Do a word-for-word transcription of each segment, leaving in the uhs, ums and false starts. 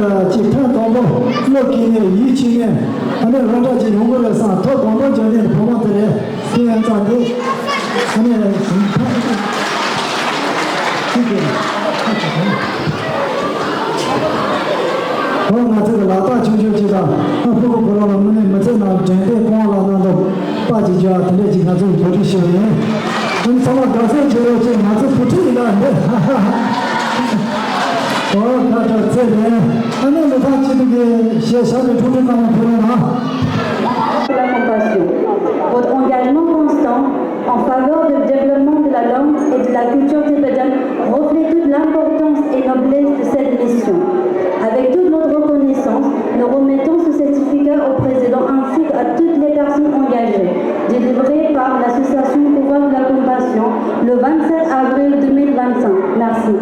ལ་ཅིག་ཐེངས་དང་པོ་བློ་སྐྱིད་ནས་ཡིད་ཆེས་ནས་ཨ་ནི་ར་འདྲ་ཅིག་ཡོང་གི་རེད་བསམ། ཐོག་དང་པོ་འཇོན་ནས་བུ་མོ་དེ་རེད། དེ་ཡང་ཙང་དེ་ཨ་ནི་ཁྱེད་ཀྱིས་ཁ་ཆེ་ཁོང་ང་ཚོ་གི་ལག་རྟགས་ཆུང་ཆུང་ཅིག་དང་ཨ་ཕྲུ་གུ་ཁོ་རང་ལ་དངོས་གནས་མི་ཚེ་ནང་དྲན་རྟེན་སྐུ་དབང་ལགས་གནང་སྟབས། པ་ཅིག་བྱ་བ་དེ་འདྲ་ཅིག་ང་ཚོས་གོ་སྒྲིག་ཞུས་པ་ཡིན། ཁྱེད་ཚང་མ་དགའ་བསུ་བྱེད་རོགས་བྱེད། ང་ཚོ་བུ་ཁྲིད་ཡིན་ན་འདི། ཨོ་ཁ་ཁྲ་ཚེ་རིང་། ཨ་ནེ་ལོ་ཐག་ཅི་ཐུག་གི་ཞེས་བྱ་བའི་འཁྲུག་འཁྲུག་ཀ་མ་ཕེབས་རོགས་གནང་། Pour la compassion, votre engagement constant en faveur du développement de la langue et de la culture tibétaine reflète toute l'importance et noblesse de cette mission. Avec toute notre reconnaissance, nous remettons ce certificat au président ainsi qu'à toutes les personnes engagées, délivré par l'association Pouvoir de la Compassion le vingt-sept avril deux mille vingt-cinq. Merci.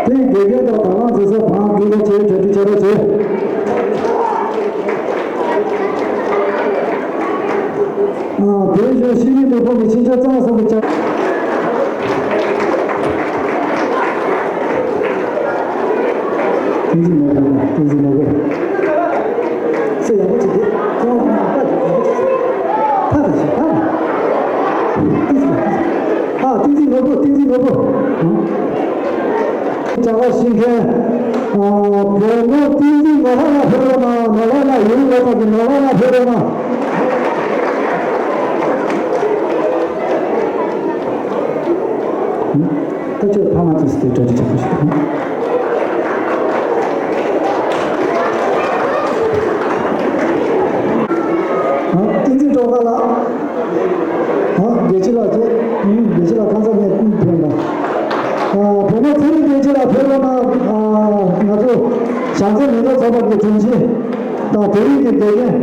དེ་དགེ་རྒན་དང་དང་བླངས་མཛད་ས་བང་སྒྲིག་པ་བཅས་གྲ་སྒྲིག་བྱ་རོགས་བྱེད། ཨ། བོད་གཞུང་ཤེས་རིག་ལས་ཁུངས་ཀྱི་ཕྱི་ཕྱོགས་གཙང་གསུམ་གྱི་བཅའ། བསྟན་འཛིན་ནོར་བུ་ལ། བསྟན་འཛིན་ནོར་བུ། སེ་ཡག་པོ་བྱེད་དེ། ཁོང་ཁོང་ཁ་ཅིག་ཡག་པོ་བྱེད། ཕ་ད་ཞིག་ཕ་ད། ཨ། བསྟན་འཛིན་ནོར་བུ། བསྟན་འཛིན་ནོར་བུ། ཨ། བྱ་བ་ཤེས་མཁན། ཨ། བུ་མོ་བསྟན་འཛིན་ནོར་ལྷ་ལགས་ཕེབས་རོགས་གནང་། ནོར་ལྷ་ལགས། ཡུལ་ལས་ཁུངས་ཀྱི་ནོར་ལྷ་ལགས་ཕེབས་རོགས་གནང་། ད་ཁྱོད་ཕ་མ་དེ་སུ་དེ་གྲ་སྒྲིག་ཆེན་པོ་ཞིག་གནང་། ཨ། བསྟན་འཛིན་སྒྲོལ་དཀར་ལགས། ཨ། དགེ་བཤེས་ལགས་ཀྱིས། ཨུམ། དགེ་བཤེས་ལགས་གང་ཟག་ནས་ཀུན་ཕན་པ། ཨ། བུ་མོ་ཚེ་རིང་བདེ་སྐྱིད་ལགས་ཕེབས་རོགས་གནང་། ཨ། ང་ཚོ་བྱམས་བརྩེ་མི་ཚེ་ཚོགས་པ་གི་དྲུང་ཆེ་དང་བོད་ཡིག་གི་དགེ་རྒན།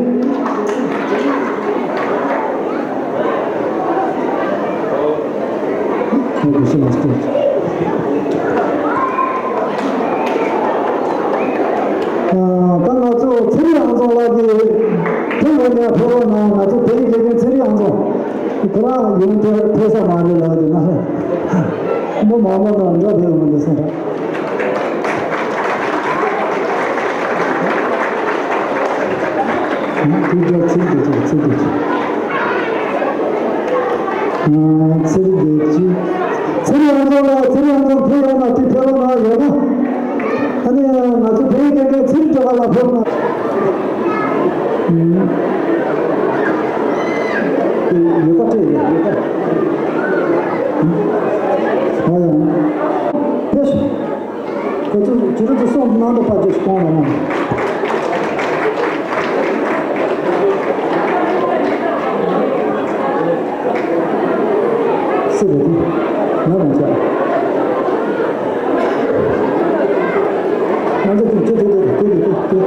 ཨ། ད་ང་ཚོ་ཚེ་རིང་ཨང་རྩོམ་ལགས་ཀྱིས་ཕུལ་བ་ནས་ཕེབས་རོགས་གནང་། ང་ཚོ་བོད་ཡིག་དགེ་རྒན་ཚེ་རིང་ཨང་རྩོམ། ཁོ་རང་ཡོང་ཐུབ་ཐུབ་ས་མ་རེད་ལབ་ཀྱི་ན། མི་མང་པོ་དང་འདྲ་བས་འོང་འདུག་བསམ་པ། ཐུགས་རྗེ་ཆེ། ཐུགས་རྗེ་ཆེ། ཐུགས་རྗེ་ཆེ། ཨ། ཚེ་རིང་བདེ་སྐྱིད། ཚེ་རིང་ཨང་རྩོམ་ལགས། ཚེ་རིང་ཨང་རྩོམ་ཕེབས་ཡོང་ན། དེ་ཕེབས་རོགས་གནང་། ཡོད་ན། ཨ་ནི་ང་ཚོ་བོད་ཡིག་དགེ་རྒན་ཚེ་རིང་སྒྲོལ་དཀར་ལགས་ཕེབས་གནང་། ཡོད་པ་སྤྲད་ཡོད། ཡོད་པ། ཨ་ཡང་། ཕེབས་ཤོག་ཁོ་ཚོ་ཇུ་རུ་དུ་སོང་གནང་དུ་པ་ཇོ་ཞིག་གཏོང་རོགས་གནང་། སི་རེད་དེ། ང་རང་ཅག་ང་ཚོ་དུ་ཇུ་དུ་དུ་དུ་དུ་དུ།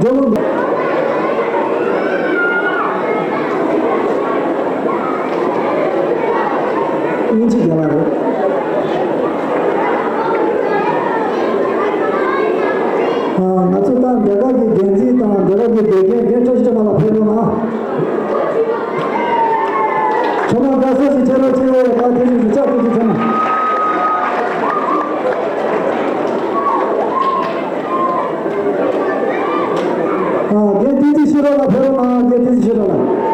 འགྲོ་ལུགས། དབྱིན་ཇི་རྒྱལ་བ་རེད། ཨ། ང་ཚོ་ད་སྡེ་ཁག་གི་འགན་འཛིན་དང་སྡེ་ཁག་གི་དགེ་རྒན་རྒན་བཀྲ་ཤིས་བསྟན་པ་ལགས་ཕེབས་རོགས་གནང་། ཚང་མ་དགའ་བསུ་ཞིག་བྱེད་རོགས་གྱིས། ད་དེ་རིང་རུ་ཆག་ཐུབ་ཀྱི་ཚང་མ། ཨ། རྒན་བསྟན་འཛིན་ཤེས་རབ་ལགས་ཕེབས་རོགས་གནང་། རྒན་བསྟན་འཛིན་ཤེས་རབ་ལགས།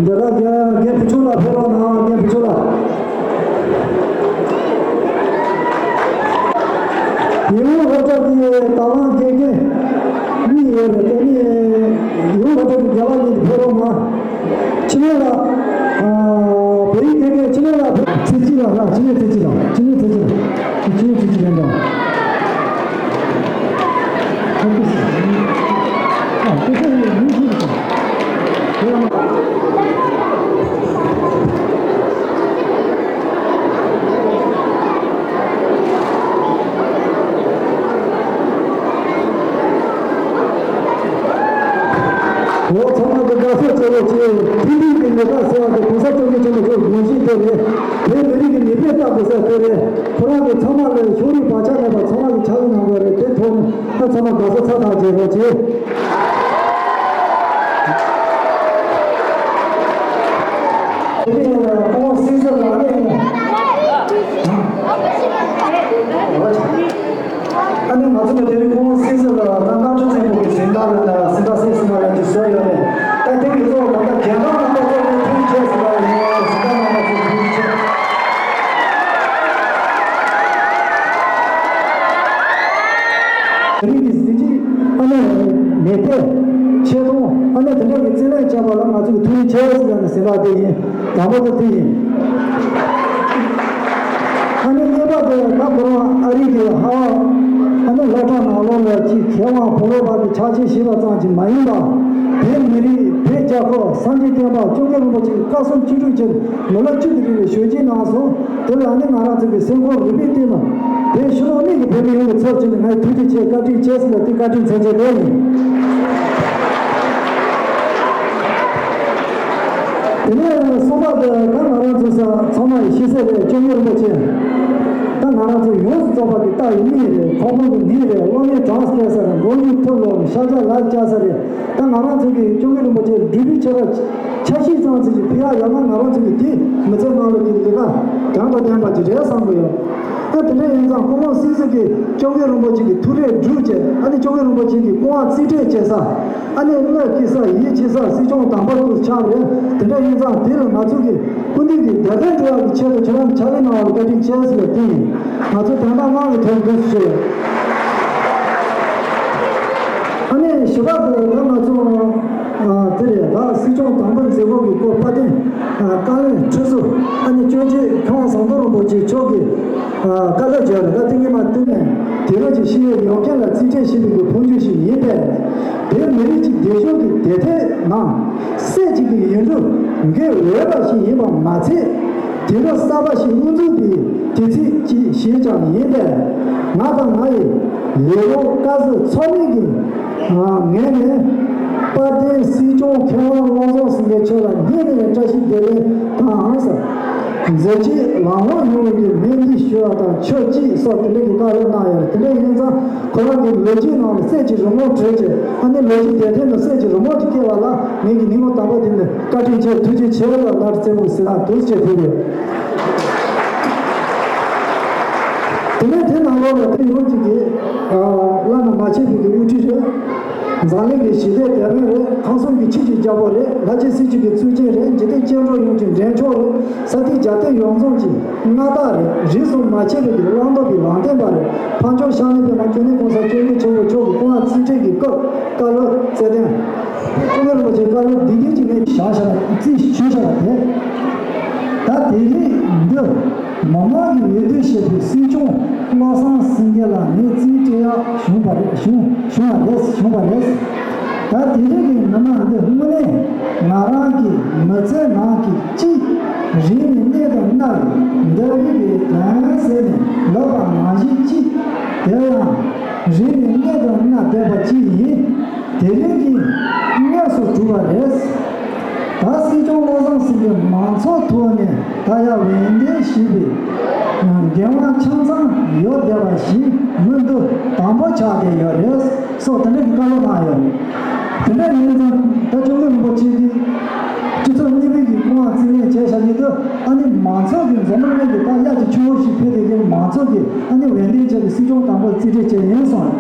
འདི་ལ་རྒན་རྒན་བུ་ཆུང་ལགས་ཕེབས་རོགས་གནང་། རྒན་བུ་ཆུང་ལགས། ཡིད་འོང་སློབ་གྲྭ་གི་དང་བླངས་དགེ་རྒན་གཉིས་ཡོད་རེད། དེ་ནི་ཡིད་འོང་སློབ་གྲྭ་གི་རྒན་ལགས་གཉིས་ཕེབས་རོགས་གནང་། འཆི་མེད་ལགས། ཨ། བོད་ཡིག་དགེ་རྒན་འཆི་མེད་ལགས་ཕེབས། ཚེ་སྐྱིད་ལགས་ལ། འཆི་མེད་ཚེ་སྐྱིད་ལགས། འཆི་མེད་ཚེ་སྐྱིད་ལགས། འཆི་མེད་ཚེ་སྐྱིད་ལགས། ཨ། སྐུ་ཞབས། ཨ། སྐུ་ཞབས་ཡིན། མིང་ཅི་ཞིག་དེ་ཡང་། འོ། ཚང་མ་གི་དགའ་བསུ་ཆེ་བོ་བྱས། ཐེངས་འདིའི་གི་ལས་ཀ་ཟེར་བ་དེ་༸གོང་ས་༸སྐྱབས་མགོན་ཆེན་པོ་མཆོག་དགོངས་བཞེས་དེ་རེད། བོད་མི་རིགས་ཀྱི་མིག་དཔེ་ལྟ་དགོས་ས་དེ་རེད། ཁོ་རང་གི་ཚང་མ་ལ་ཕྱོགས་རིས་བག་ཆགས་མེད་པ་ཚང་མ་གི་ཕྱག་ལས་གནང་དགོས་རེད། དེ་ཐོག་ནས་ད་ཚང་མ་དགའ་བསུ་ཚ་ཐག་བྱེད་རོགས་གྱིས། དེ་ནས་སྐུ་ངོ་སྲིད་ཟུར་ལགས་ནས། ཨ་ནི་ང་ཚོ་ནས་དེ་རིང་སྐུ་ངོ་སྲིད་ཟུར་ལགས་ད་བླ་སྤྲུལ་ཚེ་རིང་གི་གཟེངས་རྟགས་ལ་ད་གཟེངས་རྟགས་གཟེངས་སུ་ལ་ཅིག་བཟོས་ཡོད་རེད། ད་དེ་གི་གཙོ་བོ་ད་ལྟ་རྒན་རབས་རྣམ་པ་ཚོ་ནས་ཐུགས་རྗེ་ཆེ་ཟེར་བ་ཡིན། གཟེངས་རྟགས་རྣམ་པ་ཚོ་ཐུགས་རྗེ་ཆེ། དེ་རིང་གི་གཟི་བརྗིད། ཨ་ནི་མེ་སྟག་ཆེ་མཐོང་། ཨ་ནི་དེ་འདྲ་གི་རྩིས་ལེན་བྱས་པ་ལ་ང་ཚོ་གི་ཐུགས་རྗེ་ཆེ་ཟེར་ནས་གཟེངས་རྟགས་དེ་ཡིན། དང་པོ་དེ་དེ་ཡིན། ཨ་ནི་གཉིས་པ་དེ་ད་ཁོ་རང་ཨ་རི་གི་ཧ་ཝ། ཨ་ནི་སློབ་གྲྭ་ནང་ལོགས་ལ་ཅིག་མཁས་དབང་བོད་རོགས་པ་གི་ཕྱག་ཕྱིད་བཞེས་པ་ཙམ་གྱིས་མ་ཡིན་པ། བོད་མི་རིགས། བོད་རྒྱལ་ཁབ། སངས་རྒྱས་བསྟན་པ། སྐྱབས་མགོན་རིན་པོ་ཆེ་གི་བཀའ་གསུང་བཅུ་དྲུག་ཅེས་མི་ལོ་བཅུ་དེ་རིང་ལ་ཞལ་བརྒྱུད་གནང་སོང་། དེ་ལ་ཨ་ནི་ང་རང་ཚོ་གི་སེམས་ཁོང་རུས་པའི་གཏིང་ནས་བོད་ཕྱི་ནང་གཉིས་ཀྱི་བོད་མི་ཡོངས་ཀྱི་ཚབ་བྱས་ནས་ངས་ཐུགས་རྗེ་ཆེ། བཀའ་དྲིན་ཆེ་ཟེར་ལ་དེ་བཀའ་དྲིན་ཆེ་ཆེ་རེད་ཡིན། དེ་ནས་གསུམ་པ་དེ་ད་ང་རང་ཚོ་ས་ཚང་མ་ཡི་ཤེས་གསལ་རེད། སྐྱབས་མགོན་རིན་པོ་ཆེ་ད་ང་རང་ཚོ་ཡོངས་སུ་རྫོགས་པ་གི་ལྟ་བའི་མིག་རེད། ཁོག་པ་གི་ནད་རེད། བླ་མའི་གྲངས་སུ་སླེབས་ས་རེད། མགོ་ཡུ་ཐུར་ལོག་ནས་ཤ་ཆ་ལ་བཅག་ས་རེད། ད་ང་རང་ཚོ་གི་སྐྱབས་མགོན་རིན་པོ་ཆེ་འབྲུག་པའི་ཆོས་པ་ཆ་ཤས་ཙམ་ཞིག་ཕུལ་ཡག་ཡོད་ན་ང་རང་ཚོ་གི་དེ་མི་ཚེ་ནང་ལ་གི་ལས་ཀ་དོན་དང་ལྡན་པ་ཅིག་རེད་བསམ་གི་ཡོད། ད་དེ་འདྲ་ཡིན་ཙང་སྐུ་ངོ་སྲིད་ཟུར་གྱིས་སྐྱབས་མགོན་རིན་པོ་ཆེ་གི་ཐུགས་རེ་བསྒྲུབས་བྱས། ཨ་ནི་སྐྱབས་མགོན་རིན་པོ་ཆེ་གི་སྐུ་དབང་རྩིས་སྤྲོད་བྱེད་ས། ཨ་ནི་བློ་སྐྱེ་ས་ཡིད་ཆེས་ས་སྲིད་སྐྱོང་དམ་པ་དུ་ཆགས་རེད། དེ་འདྲ་ཡིན་ཙང་དེ་ལ་ང་ཚོ་གི་སྐུ་མདུན་གྱི་རྒྱལ་བསྟན་སྒྲུབ་ཡག་གི་ཆེད་དུ་ཁྱེད་རང་ཕྱག་ལས་གནང་བ་ལ་བཀའ་དྲིན་ཆེ་ཟེར་བ་དེ་ཡིན། ང་ཚོ་དོན་དག་དམངས་ཀྱི་ཐོག་འདུག་ཞུ། ཨ་ནི་བཞི་པ་དེ་ལ་ང་ཚོ་ཨ་དེ་རེད། ད་སྲིད་སྐྱོང་དམ་པ་མཛད་སྒོ་གི་སྐོར་དཔལ་ལྡན་ཨ་བཀའ་བློན་ཁྲི་ཟུར། ཨ་ནི་སྐྱབས་རྗེ་མཁས་དབང་ཟམ་གདོང་རིན་པོ་ཆེ་མཆོག་གིས་ཨ་བཀའ་སློབ་བརྗོད་རེད། ད་དེ་ངས་མ་བསྟུན་ནས་དུས་རབས་ཀྱི་ཤེས་ཡོན་ཡོངས་ཁྱབ་ལ་རྩིས་སྤྲོད་བྱེད་པའི་གི་འཕོ་འགྱུར་ཞིག་ཡིན་པས། བོད་མི་རིགས་ཀྱི་སྡེབ་སྦྱོར་གྱི་དེབ་ཐེར་ནང་གསེར་གྱི་གི་ཡིག་འབྲུ་འགོད་འོས་པ་ཞིག་ཡིན་པ་མ་ཚད། དུས་རབས་གསར་པ་ཞིག་དབུ་འཛུགས་པའི་དུས་ཚིགས་ཅིག་ཞིག་ཀྱང་ཡིན་པས། ང་དང་ང་ཡི་ལས་རོགས་བཀའ་ཟུར་ཚོགས་མི་གི་ངོས་ནས་དཔལ་ལྡན་སྲིད་སྐྱོང་མཁས་དབང་བློ་བཟང་སེང་གེ་མཆོག་ལ་སྙིང་ནས་བཀྲ་ཤིས་བདེ་ལེགས་དང་ཟེར། མཛད་རྗེས་ལམ་ལྷོང་ཡོང་བའི་གི་སྨོན་འདུན་ཞུ་བ་དང་ཆོས་སྐྱིད་སོགས་དེ་འདྲ་གི་བཀའ་སློབ་གནང་ཡོད། དེ་འདྲ་ཡིན་ཙང་ཁོ་རང་གི་ལོ་རྒྱུས་ནང་ལ་གསེར་གྱི་རི་མོ་བྲིས་བྱས། ཨ་ནི་ལོ་རྒྱུས་དེབ་ཐེར་ནང་གསེར་གྱི་རི་མོ་ཅིག་བཀལ་བ་ལ་ངེད་ཀྱི་ཉིན་མོ་དང་པོ་དེ་ནས་བཀའ་དྲིན་ཆེ། ཐུགས་རྗེ་ཆེ་ལ་ལར་བཙན་པོ་ཟེར་ན་འདུག་ཅེས་ཕུལ་ཡོད། དེ་ནས་དེ་ནང་ལོགས་ལ་དེ་ཡོངས་ཀྱི་གི་བླ་ན་མ་མཆིས་པའི་གི་དབུ་ཁྲིད་རེད། འཛམ་གླིང་གི་ཞི་བདེའི་དེད་དཔོན་རེད། ཁམས་གསུམ་གྱི་ཆོས་ཀྱི་རྒྱལ་པོ་རེད། ལྷ་རྗེ་སྲིད་སྤྱི་གི་གཙུག་རྒྱན་རེད། འཇིག་རྟེན་སྐྱེ་འགྲོ་ཡོངས་ཀྱི་འདྲེན་མཆོག་རེད། ས་སྟེང་རྒྱལ་བསྟན་ཡོངས་རྫོགས་ཀྱི་མངའ་བདག་རེད། རིས་སུ་མ་ཆད་པའི་གི་བླང་དོར་གྱི་ལམ་སྟོན་པ་རེད། འཕགས་མཆོག་ཤཱཀྱ་པདྨ་སྐྱབས་གནས་གོང་ས་སྐྱབས་མགོན་ཆེན་པོ་མཆོག་གི་སྐུ་དབང་རྩིས་སྤྲོད་ཀྱི་སྐབས་བཀའ་སློབ་སྩལ་དོན། སྐྱབས་མགོན་རིན་པོ་ཆེའི་བཀའ་སློབ་འདི་གའི་ བཞག་བཞག་པ་རྩིས་ཆོད་བཞག་པ་དེ། ད་དེ་རིང་འདི་མི་མང་གི་འོས་བསྡུ་བྱས་པའི་སྲིད་སྐྱོང་བློ་བཟང་སེང་གེ་ལགས་ནས་རྩིས་སྤྲད་ཡག་བྱུང་བ་རེད། བྱུང་བྱུང་བ་རེད། བྱུང་བ་རེད། ད་དེ་རིང་གི་མི་མང་འདི་དངོས་གནས་ང་རང་གི་མི་ཚེ་ནང་གི་གཅིག་རིག་གནས་གནད་དུ་གནའ་བའི་འདབས་རིས་ཀྱི་དོན་ཟེར་ནས་ལབ་པ་ནང་བཞིན་གཅིག་དེ་ཡང་རིག་གནས་གནད་དུ་གནའ་བསྡད་པ་གཅིག་ཡིན། དེ་རིང་གི་དངོས་སུ་གྲུབ་པ་རེད། ད་སྲིད་སྐྱོང་བློ་བཟང་སེང་གེ་མང་ཚོགས་ཐོག་ནས་ད་ཡར་འོས་འདེམས་ཞུས་པའི་འགན་དབང་ཆ་ཚང་ཡོད་བསྡད་པ་ཞིག་མི་འདུག་དང་པོ་ཆགས་བསྡད་ཡོད་རེད། སོགས་དེ་འདྲ་གི་བཀའ་སློབ་གནང་ཡོད་རེད། དེ་འདྲ་ཡིན་ཙང་ད་བཅོམ་ལྡན་རིན་པོ་ཆེ་གིས་སྤྱི་ཚོགས་གཉིས་པའི་གི་སྐུ་དབང་རྩིས་ལེན་བྱས་བཞག་གི་འདུག་ཨ་ནི་མང་ཚོགས་ཀྱི་འཛོམས་རིམ་གྱི་ད་གཡག་གི་ཆུ་བོ་ཞིག་འཕེལ་བསྡད་མཁན་མང་ཚོགས་ཀྱིས་ཨ་ནི་འོས་འདེམས་བྱས་ཏེ་སྲིད་སྐྱོང་དང་པོ་རྩིས་སྤྲད་བྱས་ཡིན་སོང་།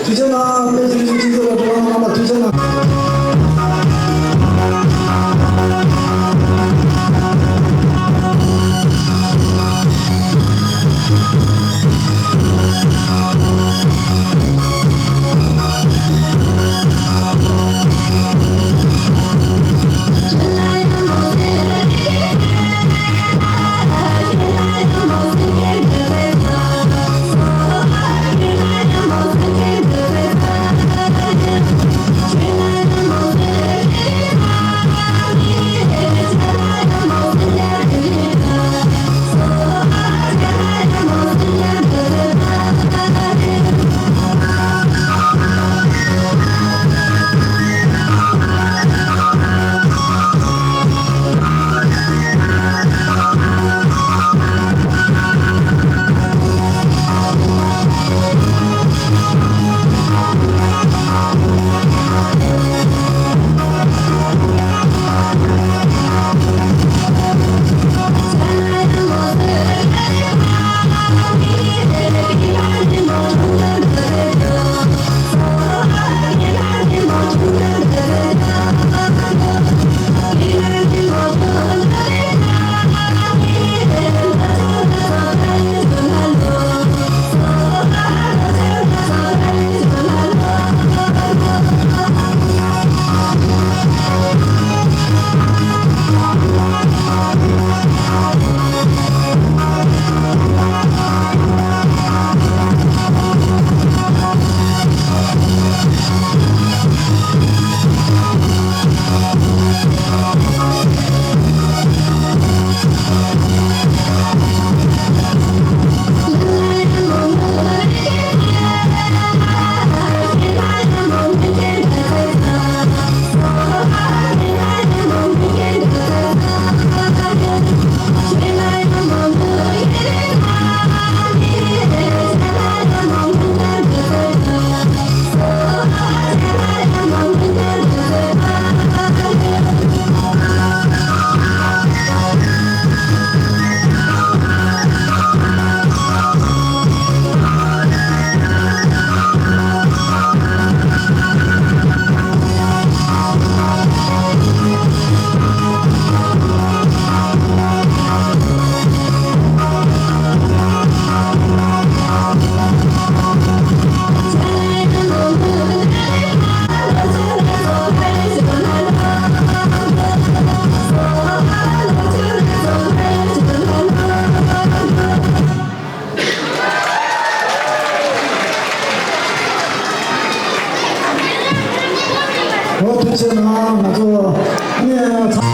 ཐུགས་རྗེ་གནང་། དཔལ་ཆེན་སྤྱི་འཐུས་ལ་གྲོས་ཁང་རྣམ་པ་ཐུགས་རྗེ་གནང་། འོ་ཐུགས་རྗེ་གནང་། ང་ཚོ་ཨ་ནི་ཚ།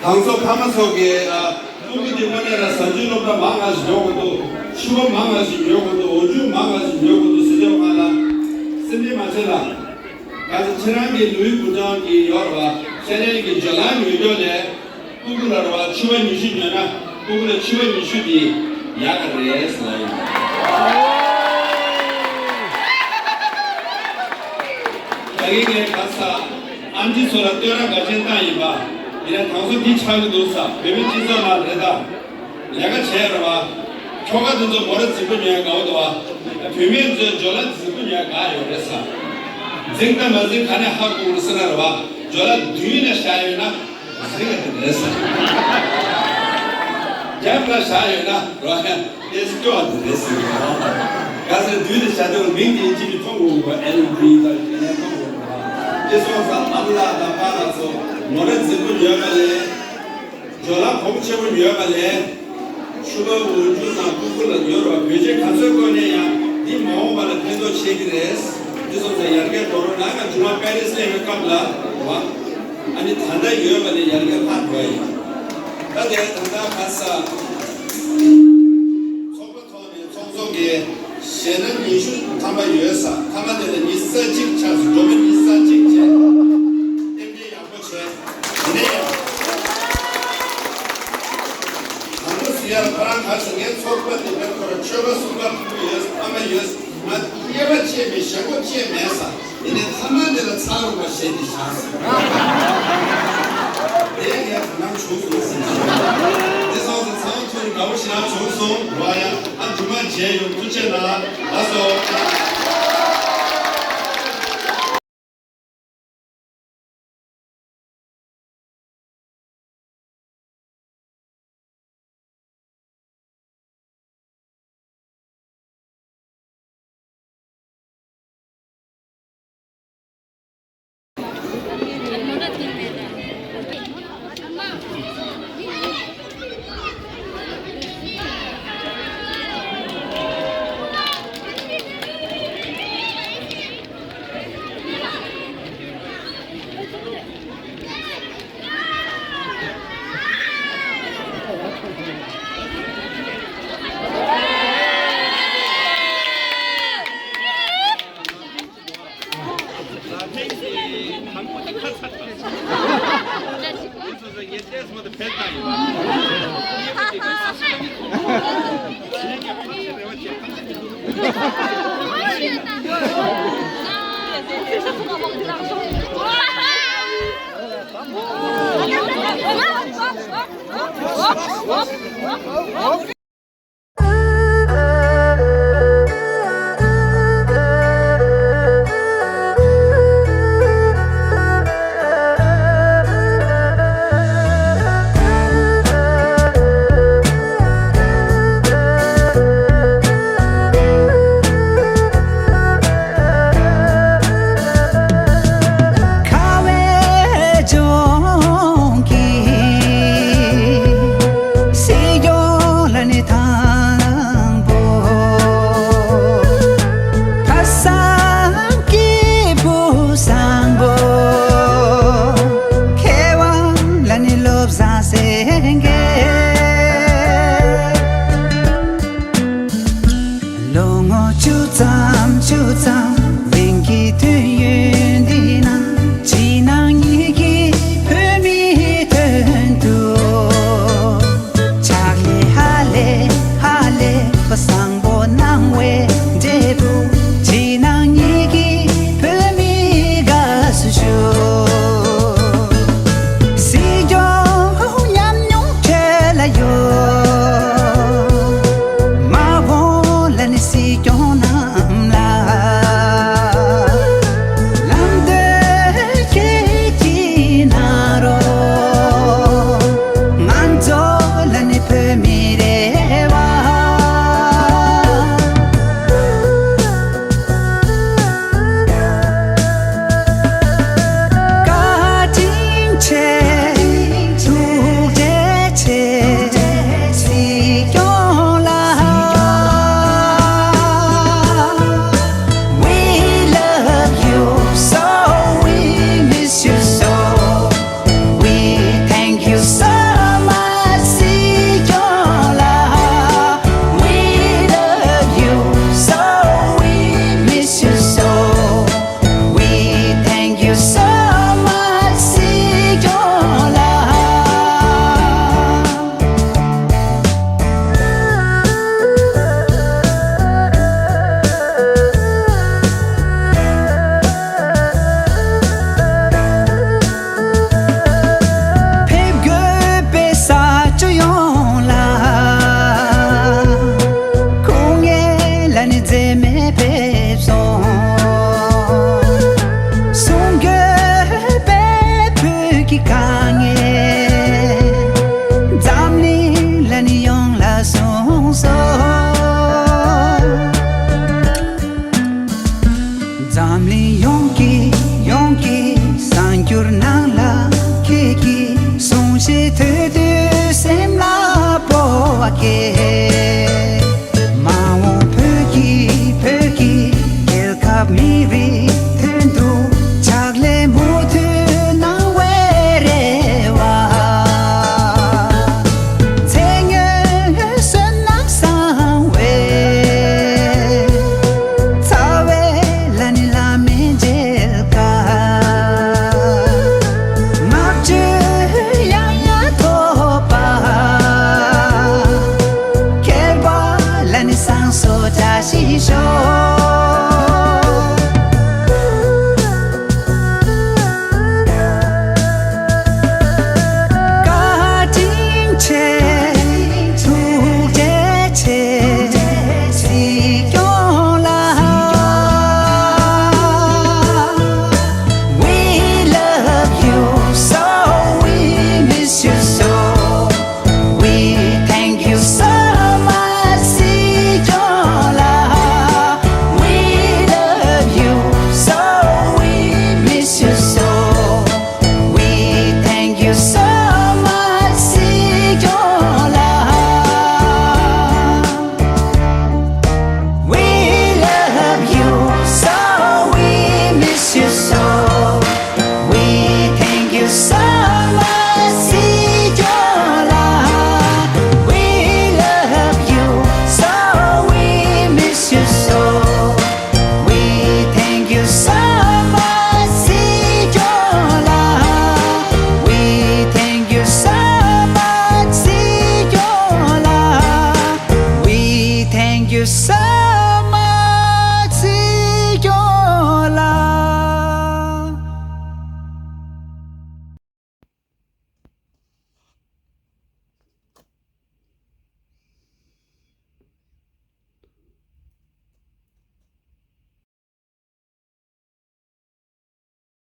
གང་ཚོ་ཕ་མ་ཚོ་གི་ཨ། སྤུ་གུ་དེ་དངོས་གནས་ལ་ཟ་འཇུ་སློབ་གྲྭ་མང་ང་ཞིག་ཉོ་དགོས་འདུག་ཕྱུ་པ་མང་ང་ཞིག་ཉོ་དགོས་འདུག་འོ་འཇུ་མང་ང་ཞིག་ཉོ་དགོས་འདུག་ཟེར་དུས་ང་ལ་སེམས་ཁྲལ་མ་བྱེད་ལ། ག་ཚོད་ཁྱེད་རང་གི་ལུས་པོ་ཅང་གི་ཡོད་ར་བ་ཤ་ལན་གྱི་ཇོ་ལ་ཉོ་རྒྱུ་ལས། སྤུ་གུ་ལ་ར་བ་ཕྱུ་པ་ཉི་ཤུ་ཉོས་ན་སྤུ་གུ་ལ་ཕྱུ་པ་ཉི་ཤུ་དེ་ཡག་ག་རེད་ཟེར་ལ་ཡིན། ད་གིན་ངས་ག་ས་ཨམ་ཆི་ཚོ་ལ་བསྟོད་ར་འགའ་ཆེན་བཏང་ཡིན་པ། ཡིན་ན་དང་སོ་འདི་ཆགས་ཀྱི་འདུག་ས་བོད་མི་སྤྱི་ཚོགས་ནང་རེད་ད། ལས་ཀ་བྱས་ར་བ། ཁྱོ་ག་འདི་ཚོ་མོ་ར་རྫིག་པོ་ཉོས་དགའ་བོ་འདུག་བ། བུད་མེད་ཚོས་ཇོ་ལ་རྫིག་པོ་ཉོས་དགའ་ཡོད་རེད་ས། འཛིང་དང་མ་འཛིང་ག་ནས་ཧ་གོ་དགོས་ཟེར་ན་ར་བ། ཇོ་ལ་མདུན་ལ་བཞག་ཡོད་ན། ཟིན་ག་དེ་རེད་ཟེར། རྒྱབ་ལ་བཞག་ཡོད་ན་རོ་ཧན་ཨེ་སི་སྐྱོ་བ་དེ་རེད་ཟེར་གི་རེད། ག་ཟེར་དུས་དེ་བྱ་དེ་མིང་དེ་ཅི་ནི་མཐོང་དགོས་གོ་ཨེལ་བི་དང་དེ་ནས་མཐོང་དགོས་གོ་དེ་སོང་ཙང་ཨ་མ་ལགས་དང་པཱ་ལགས་ཚོ་མོ་ར་རྫིག་པོ་ཉོས་པ་ལས། ཇོ་ལ་གོང་ཆེ་བོ་ཉོས་པ་ལས། ཕྱུ་པ་འོ་འཇུ་དང་ཕྲུ་གུ་ལ་ཉོ་རོགས་བོད་ཆས་ག་ཚོད་བཀོན་ནས་ཡང་འདི་མ་འོངས་པ་ལ་ཕན་ཐོགས་ཆེ་གི་རེད། འདི་སོང་ཙང་ཡར་རྒྱས་འགྲོ་རོགས་གནང་། ང་ཇུ་མ་པེ་རི་སི་སླེབས་པའི་སྐབས་ལ་རེད་བ། ཨ་ནི་ད་ལྟ་ཡོད་པ་ནས་ཡར་རྒྱས་ལྷག་དགོས་ཡིན། ད་དེ་ད་ལྟ་ཁ་ས་ཚོགས་པ་ཐོག་ནས་ཚོགས་གཙོ་གིས་ཞེད་སྣང་ཉི་ཤུ་ཐམ་པ་ཡོད་ས་ཐ་མ་དེ་ལ་ཉི་ཤུ་རྩ་གཅིག་ཆགས་སུ་འགྲོ་མི་ཉི་ཤུ་རྩ་གཅིག་བྱས། རྟེན་འབྲེལ་ཡག་པོ་བྱས། ཡིན་ན་ཡང་། དང་པོ་ཟེར་ཡ་ལ་ཁོ་རང་ག་ཟེར་ངའི་ཚོགས་པ་འདི་ལ་ཁོ་རང་ཆོལ་ཁ་གསུམ་ཀ་ཕྲུ་གུ་ཡོད་ཕ་མ་ཡོད་ང་དབྱེ་བ་ཕྱེ་མེད་ཞེན་ཁོག་ཅི་ཡང་མེད་ས་ཡིན་ནའི་ཐ་མ་འདི་ལ་ཚ་རུ་བ་ཞེས་ཏེ་བཞག་ཟེར། དེ་ངས་དོ་སྣང་བྱུང་སོང་ཟེར་གྱི་འདི་སོང་ཙང་ཚ་བ་ཐོན་དགའ་བོ་ཞེ་དྲག་བྱུང་སོང་རོ་ཡ་ཨ་སྒྱུ་མ་མཇལ་ཡོང་ཐུགས་རྗེ་གནང་ལགས་སོ།